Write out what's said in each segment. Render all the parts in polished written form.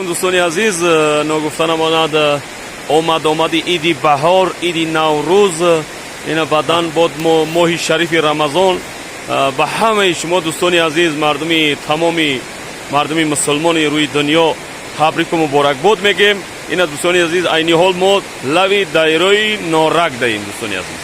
Дӯстони азиз, ногуфта намонад, омад-омади иди баҳор, иди Наврӯз, ина баъдан бод моҳи шарифи Рамазон ба ҳамаи шумо, дӯстони азиз, мардуми тамоми мардуми мусулмони рӯи дунё табрику муборакбод мегем. Ина, дӯстони азиз, айни ҳол мо лави дарёи Норак даем, дӯстони азиз.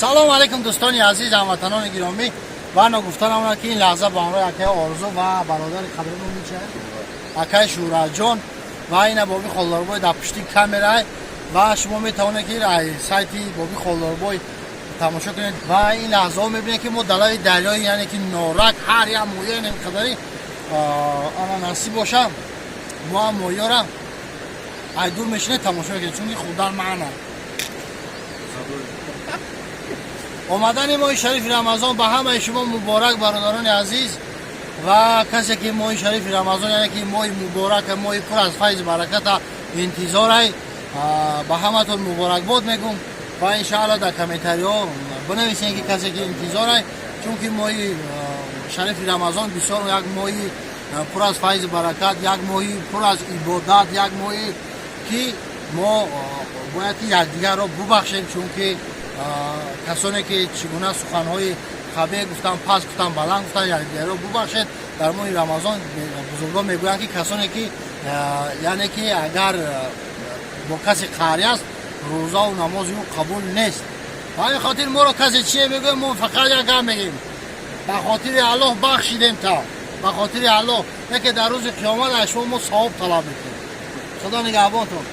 Салом алейкум, дӯстони азиз, ҳамватанони гиромӣ. Ва ногуфта намонад, ки ин лаҳза бо ҳамроҳи акаи Орзу ва бародари қадрмон акаи Шӯраҷон ва ина Боби Холлорбой дар пушти камерай. Ва шумо метавонед, ки сайти Боби Холлорбой тамошо кунед. Ва ин лаҳзаҳо мебинед, ки мо дар лави дарёи, яъне ки Норак, ҳар як моҳия ин қадари ана насиб боша, мо ҳам моҳиёра ай дур мешинед, тамошо мекунед, чунки хӯрдан маъна. Омадани моҳи шарифи Рамазон ба ҳамаи шумо муборак, бародарони азиз. Ва касе ки моҳи шарифи Рамазон, яъне ки моҳи муборак, моҳи пур аз файзу бараката интизорай, ба ҳаматон муборакбод мегӯм. Ва иншаалло дар комментариҳо бинависем, ки касе ки интизорай, чунки моҳи шарифи Рамазон бисёр як моҳи пур аз файзу баракат, як моҳи пур аз ибодат, як моҳи ки мо бояд ки якдигарро бубахшем, чунки касоне ки чӣ гуна суханҳои қабеҳ гуфтан, паст гуфтан, баланд гуфтан, якдигарро бубахшед. Дар моҳи Рамазон бузургон мегӯянд, ки касоне ки, яъне ки агар бо касе қаҳрӣ аст, рӯзаву намози ӯ қабул нест. Ба ҳамин хотир моро касе чие мегӯем, мо фақат як гап мегӯем: ба хотири Аллоҳ бахшидем, та ба хотири Аллоҳ, яке дар рӯзи қиёмат аз шумо мо савоб талаб мекунем. Худо нигаҳбонтон.